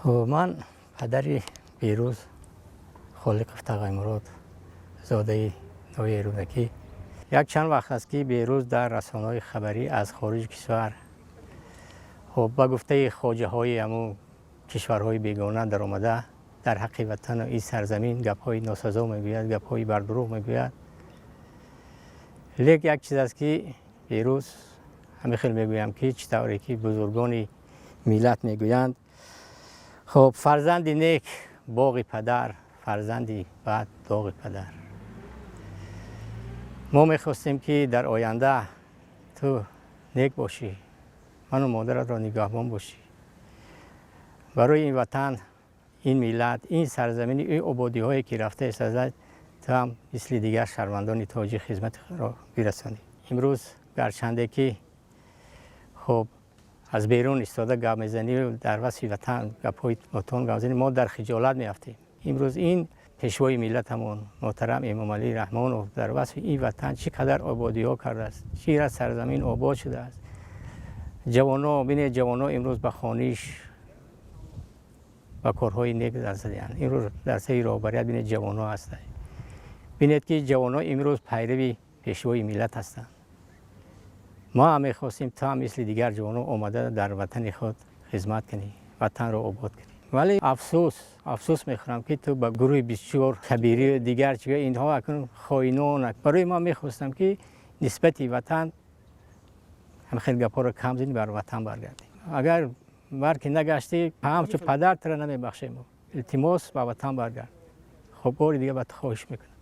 Хуб, ман падари Беҳрӯз Холиқов Тағоймурод, зодаи ноҳияи Рӯдакӣ. Як чанд вақт аст, ки Беҳрӯз дар расонаҳои хабарӣ аз хориҷи кишвар, хуб, ба гуфтаи хоҷаҳои ҳамун кишварҳои бегона даромада, дар ҳаққи ватану ин сарзамин гапҳои носазо мегӯяд, гапҳои бардурӯғ мегӯяд. Лек як чиз аст, ки Беҳрӯз, ҳамин хел мегӯям, ки чӣ тавре ки бузургони миллат мегӯянд, хуб, фарзанди нек боғи падар, фарзанди бад доғи падар. Мо мехостем, ки дар оянда ту нек бошӣ, ману модаратро нигаҳбон бошӣ, барои ин ватан, ин миллат, ин сарзамини ин ободиҳое ки рафта истодад, ту ҳам мисли дигар шаҳрвандони тоҷик хизмати худро бирасонӣ. Имрӯз гарчанде ки, хуб, аз берун истода гап мезанӣ, дар васфи ватан гапҳои нотон гап мезанӣ, мо дар хиҷолат меафтем. Имрӯз ин пешвои миллатамон муҳтарам Эмомалӣ Раҳмонов дар васфи ин ватан чӣ қадар ободиҳо кардааст, чӣ қадар сарзамин обод шудааст. Ҷавоно, бинед, ҷавоно имрӯз ба хониш, ба корҳои нек даст задаанд. Имрӯз дар сари роҳбарият, бинед, ҷавоно ҳастанд. Бинед, ки ҷавоно имрӯз пайрави пешвои миллат ҳастанд. Мо ҳам мехостем, ту ҳам мисли дигар ҷавоно омада дар ватани худ хизмат кунӣ, ватанро обод кунӣ. Вале афсӯс, афсӯс мехӯрам, ки ту ба гурӯҳи бисёр кабирӣ, дигар чи, инҳо акнун хоинон. Барои ман мехостам, ки нисбати ватан ҳам хел гапҳоро кам зинӣ, бар ватан баргардӣ. Агар бар ки нагаштӣ, ҳамчун падар туро намебахшем. Илтимос, ба ватан баргард. Хуб, бори дига ба ту хоҳиш мекунам.